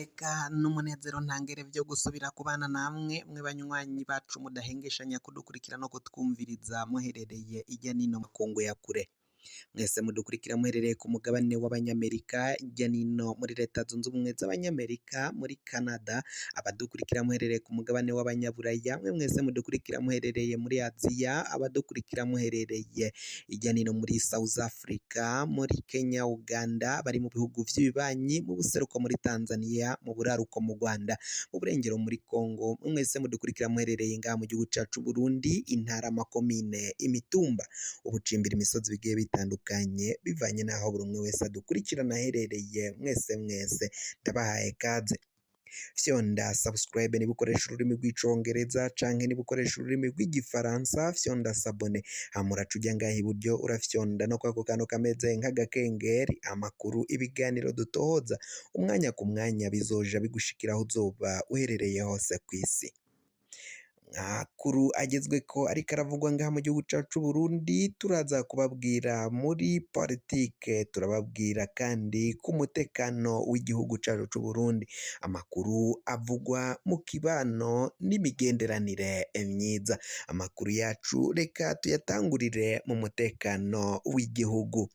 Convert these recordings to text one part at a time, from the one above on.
Eka n'umunezero ntangere vyo gusubira kubana namwe mwe banywanyi bacu mudahengeshanya kudukurikira no kutwumviriza muherereye irya nino makungu ya kure. Mwese mudukurikira muherereye ku mugabane w'Abanyamerika, irya nino muri Leta Zunze Ubumwe z'Abanyamerika, muri Canada, abadukurikira muherereye ku mugabane w'Abanyaburaya, mwe mwese mudukurikira muherereye muri Aziya, abadukurikira muherereye irya nino muri South Africa, muri Kenya, Uganda, bari mu bihugu vy'ibibanyi, mu buseruko muri Tanzania, mu buraruko mu Rwanda, mu burengero muri Congo, mwe mwese mudukurikira muherereye ngaha mu gihugu cacu Burundi, intara, amakomine, imitumba, ubucimbira imisozi bigiye bitandukanye, bivanye n'aho buri umwe wese adukurikirana aherereye, mwese mwese ndabahaye kaze. Fyonda subscribe niba ukoresha ururimi rw'Icongereza canke niba ukoresha ururimi rw'Igifaransa, fyonda s'abonner, hama uraca uja ngaha iburyo urafyonda no kwako kantu kameze nk'agakengeri, amakuru, ibiganiro dutohoza umwanya ku mwanya bizoja bigushikira aho uzoba uherereye hose kw'isi. Amakuru agezweko ariko aravugwa ngaha mu gihugu cacu c'Uburundi, turaza kubabwira muri politike, turababwira kandi ku mutekano w'igihugu cacu c'Uburundi, amakuru avugwa mu kibano n'imigenderanire myiza. Amakuru yacu reka tuyatangurire mu mutekano w'igihugu.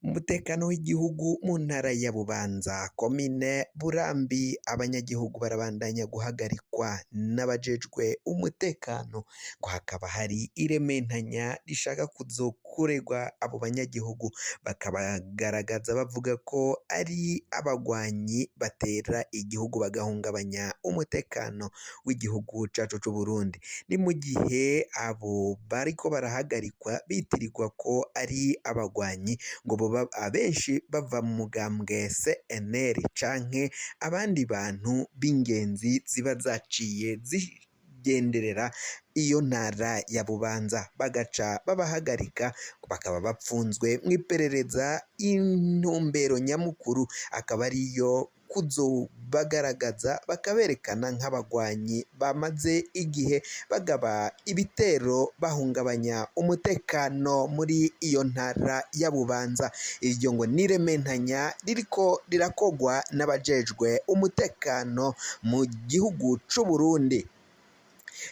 Umutekano w'igihugu mu ntara ya Bubanza, komine Burambi, abanyagihugu barabandanya guhagarikwa n'abajejwe umutekano, ngo hakaba hari irementanya rishaka kuzokorerwa abo banyagihugu, bakabagaragaza bavuga ko ari abagwanyi batera igihugu bagahungabanya umutekano w'igihugu cacu c'Uburundi. Ni mu gihe abo bariko barahagarikwa bitirirwa ko ari abagwanyi, ngo boba abenshi bava mu mugambwe CNL canke abandi bantu b'ingenzi ziba zaciye zigenderera iyo ntara ya Bubanza, bagaca babahagarika bakaba bapfunzwe mw'iperereza, intumbero nyamukuru akaba ariyo kuzobagaragaza bakaberekana nk'abagwanyi bamaze igihe bagaba ibitero bahungabanya umutekano muri iyo ntara ya Bubanza. Iryo ngo n'irementanya ririko rirakogwa n'abajejwe umutekano mu gihugu c'Uburundi.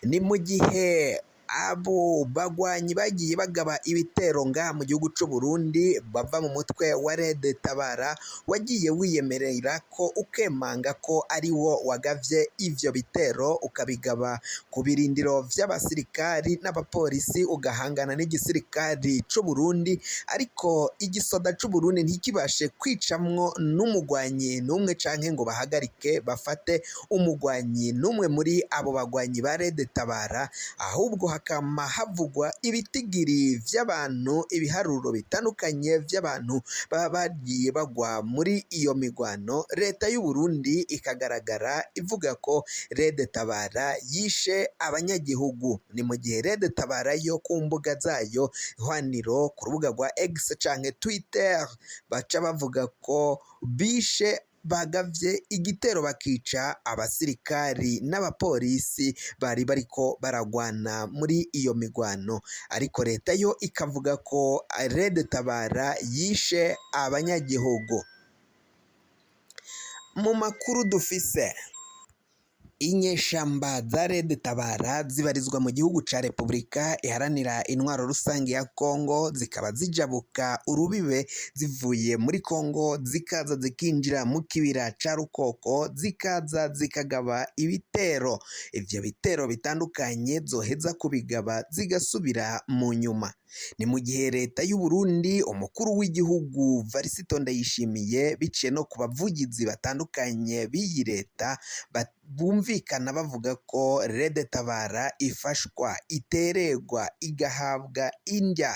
Ni mu gihe abo bagwanyi bagiye bagaba ibitero ngaha mu gihugu c'Uburundi bava mu mutwe wa Red Tabara, wagiye wiyemerera ko ukemanga ko ari wo wagavye ivyo bitero, ukabigaba ku birindiro vy'abasirikari n'abapolisi, ugahangana n'igisirikari c'Uburundi, ariko igisoda c'Uburundi ntikibashe kwicamwo n'umugwanyi n'umwe canke ngo bahagarike bafate umugwanyi n'umwe muri abo bagwanyi ba Red Tabara, ahubwo hakama havugwa ibitigiri vy'abantu, ibiharuro bitandukanye vy'abantu baba bagiye bagwa muri iyo migwano. Leta y'Uburundi ikagaragara ivuga ko Red Tabara yishe abanyagihugu. Ni mu gihe Red Tabara yo ku mbuga zayo hwaniro ku rubuga rwa X canke Twitter baca bavuga ko bishe, bagavye igitero bakica abasirikari n'abapolisi bari bariko baragwana muri iyo migwano, ariko leta yo ikavuga ko Red Tabara yishe abanyagihugu. Mu makuru dufise, inyeshamba za Red Tabara zibarizwa mu gihugu ca Repubulika Iharanira Intwaro Rusange ya Kongo, zikaba zijabuka urubibe zivuye muri Kongo, zikaza zikinjira mu kibira ca Rukoko, zikaza zikagaba ibitero. Ivyo bitero bitandukanye zoheza kubigaba zigasubira mu nyuma. Ni mu gihe leta y'u Burundi, umukuru w'igihugu Varisito Ndayishimiye, biciye no ku bavugizi batandukanye b'iyi leta, bumvikana bavuga ko Red Tabara ifashwa, iteregwa, igahabwa indya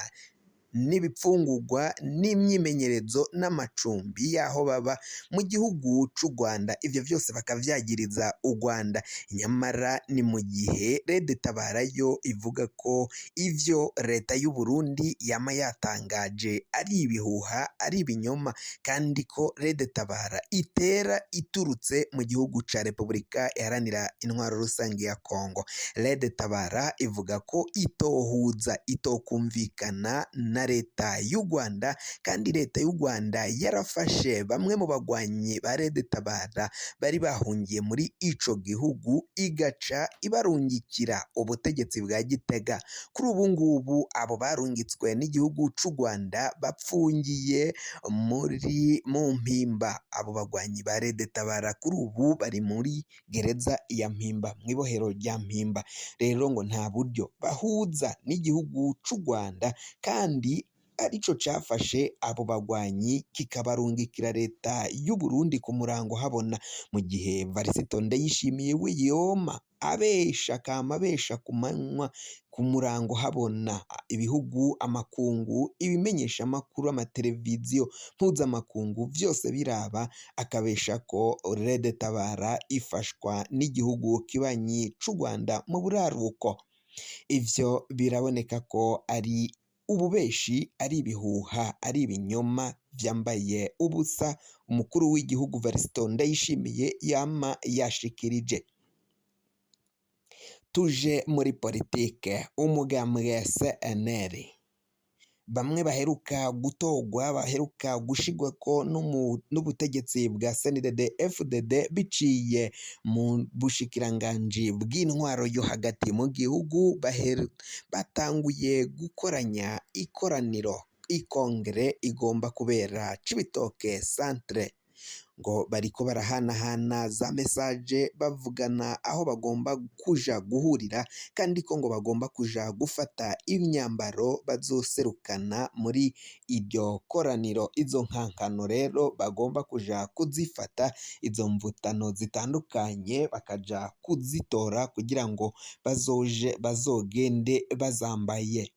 n'ibipfungurwa n'imyimenyerezo n'amacumbi y'aho baba mu gihugu c'u Rwanda. Ivyo vyose bakavyagiriza u Rwanda. Nyamara ni mu gihe Red Tabara yo ivuga ko ivyo leta y'u Burundi yama yatangaje ari ibihuha, ari ibinyoma, kandi ko Red Tabara itera iturutse mu gihugu ca Repubulika Iharanira Intwaro Rusange ya Kongo. Red Tabara ivuga ko itohuza, itokumvikana na na leta y'u Rwanda, kandi leta y'u Rwanda yarafashe bamwe mu bagwanyi ba Red Tabara bari bahungiye muri ico gihugu, igaca ibarungikira ubutegetsi bwa Gitega. Kuri ubu ngubu abo barungitswe n'igihugu c'u Rwanda bapfungiye muri mu Mpimba. Abo bagwanyi ba Red Tabara kuri ubu bari muri gereza ya Mpimba, mw'ibohero rya Mpimba. Rero ngo nta buryo bahuza n'igihugu c'u Rwanda, kandi arico cafashe abo bagwanyi kikabarungikira leta y'u Burundi ku murango habona, mu gihe Varisito Ndayishimiye we yoma abesha akama abesha ku manywa ku murango habona. Ibihugu, amakungu, ibimenyeshamakuru, amateleviziyo mpuzamakungu vyose biraba, akabesha ko Red Tabara ifashwa n'igihugu kibanyi c'u Rwanda mu buraruko. Ivyo biraboneka ko ari ububeshi, ari ibihuha, ari ibinyoma vyambaye ubusa umukuru w'igihugu Varisito Ndayishimiye yama yashikirije. Tuje muri politike, umugambwe CNL, bamwe baheruka gutorwa, baheruka gushigwako n'ubutegetsi bwa CNDD FDD biciye mu bushikiranganji bw'intwaro yo hagati mu gihugu, batanguye gukoranya ikoraniro, ikongere igomba kubera Cibitoke centre. Ngo bariko barahanahana za message, bavugana aho bagomba kuja guhurira, kandi ko ngo bagomba kuja gufata imyambaro bazoserukana muri iryo koraniro. Izo nkankano rero bagomba kuja kuzifata, izo mvutano zitandukanye bakaja kuzitora kugira ngo bazoje bazogende bazambaye.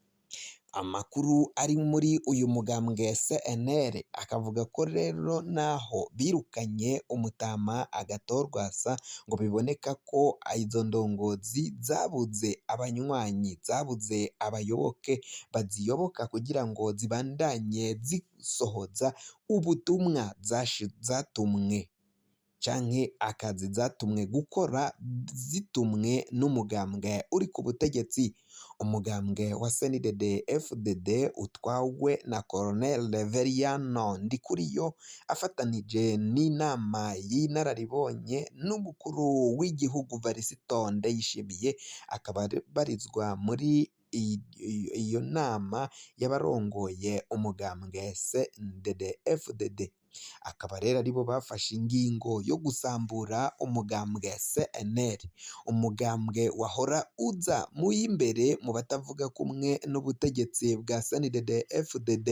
Amakuru ari muri uyu mugambwe CNL akavuga ko rero naho birukanye umutama agatorwasa, ngo biboneka ko izo ndongozi zabuze abanywanyi, zabuze abayoboke baziyoboka kugira ngo zibandanye zisohoza ubutumwa zatumwe canke akazi zatumwe gukora, zitumwe n'umugambwe uri ku butegetsi, umugambwe wa CNDD FDD utwawe na Colonel Reveriyano Ndikuriyo, afatanije n'inama y'inararibonye n'umukuru w'igihugu Varisito Ndayishimiye, akaba barizwa muri iyo nama y'abarongoye umugambwe CNDD FDD. Akaba rero aribo bafashe ingingo yo gusambura umugambwe CNL, umugambwe wahora uza mu y'imbere mu batavuga kumwe n'ubutegetsi bwa CNDD FDD,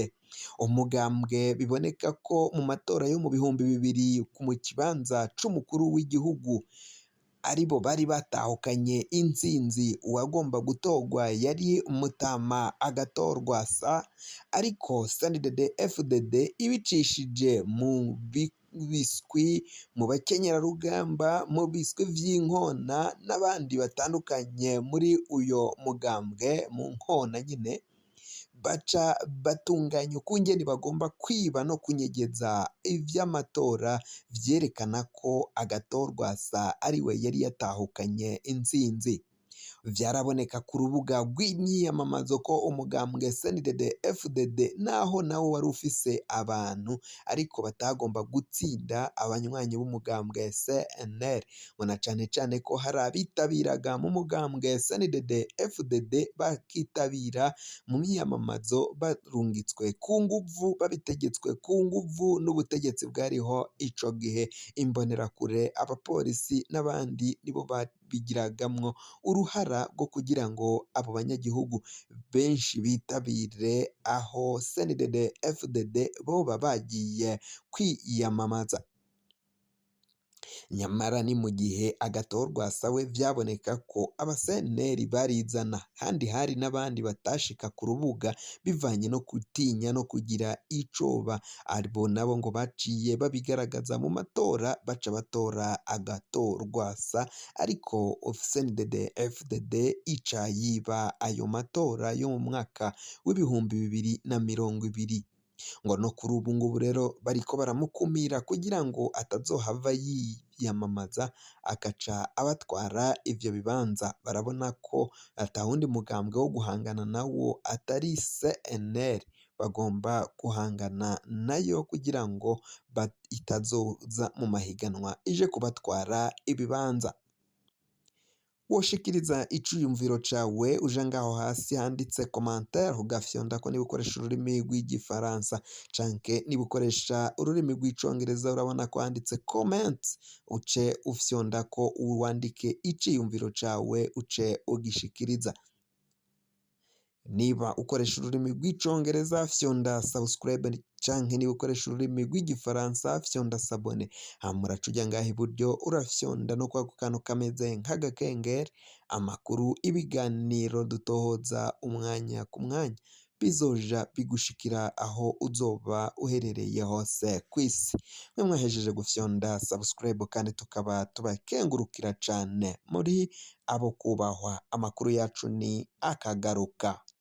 umugambwe biboneka ko mu matora yo mu 2000 mu kibanza c'umukuru w'igihugu aribo bari batahukanye intsinzi. Uwagomba gutorwa yari Mutama agatorwasa, ariko CNDD FDD ibicishije mu biswi, mu bakenyerarugamba, mu biswi vy'inkona n'abandi batandukanye muri uyo mugambwe mu nkona nyine, baca batunganya ukungene bagomba kwiba no kunyegeza ivy'amatora vyerekana ko agatorwasa ariwe yari yatahukanye intsinzi. Vyaraboneka ku rubuga rw'imyiyamamazo ko umugambwe CNDD FDD naho nawo wari ufise abantu, ariko batagomba gutsinda abanywanyi b'umugambwe CNL, ngo na cane cane ko hari abitabiraga mu mugambwe CNDD FDD bakitabira mu myiyamamazo barungitswe ku nguvu, babitegetswe ku nguvu n'ubutegetsi bwariho ico gihe. Imbonerakure, abapolisi n'abandi nibo babigiragamwo uruhara rwo kugira ngo abo banyagihugu benshi bitabire aho CNDD FDD boba bagiye kwiyamamaza. Nyamara ni mu gihe agatorwasa we vyaboneka ko abaseneri barizana, kandi hari n'abandi batashika ku rubuga bivanye no gutinya no kugira icoba. Abo nabo ngo baciye babigaragaza mu matora, baca batora agatorwasa, ariko CNDD FDD ica yiba ayo matora yo mu mwaka w'2020. Ngo no kuri ubu ngubu rero bariko baramukumira kugira ngo atazohava yiyamamaza agaca abatwara ivyo bibanza. Barabona ko atawundi mugambwe wo guhangana nawo atari CNL. bagomba guhangana nayo kugira ngo itazoza mu mahiganwa ije kubatwara ibibanza. Woshikiriza iciyumviro cawe uja ngaho hasi handitse commentaire, ugafyondako niba ukoresha ururimi rw'igifaransa, canke niba ukoresha ururimi rw'icongereza urabona ko handitse comment, uce ufyondako wandike iciyumviro cawe, uce ugishikiriza. Niba ukoresha ururimi rw'icongereza, fyonda subscribe, canke niba ukoresha ururimi rw'igifaransa, fyonda s'abonner. Hama uraca uja ngaha iburyo, urafyonda no kwako kantu kameze nk'agakengeri. Amakuru, ibiganiro dutohoza umwanya ku mwanya bizoja bigushikira aho uzoba uherereye hose kw'isi. Mwe mwahejeje gufyonda subscribe kandi tukaba tubakengurukira cane, muri abo kubahwa. Amakuru yacu ni akagaruka.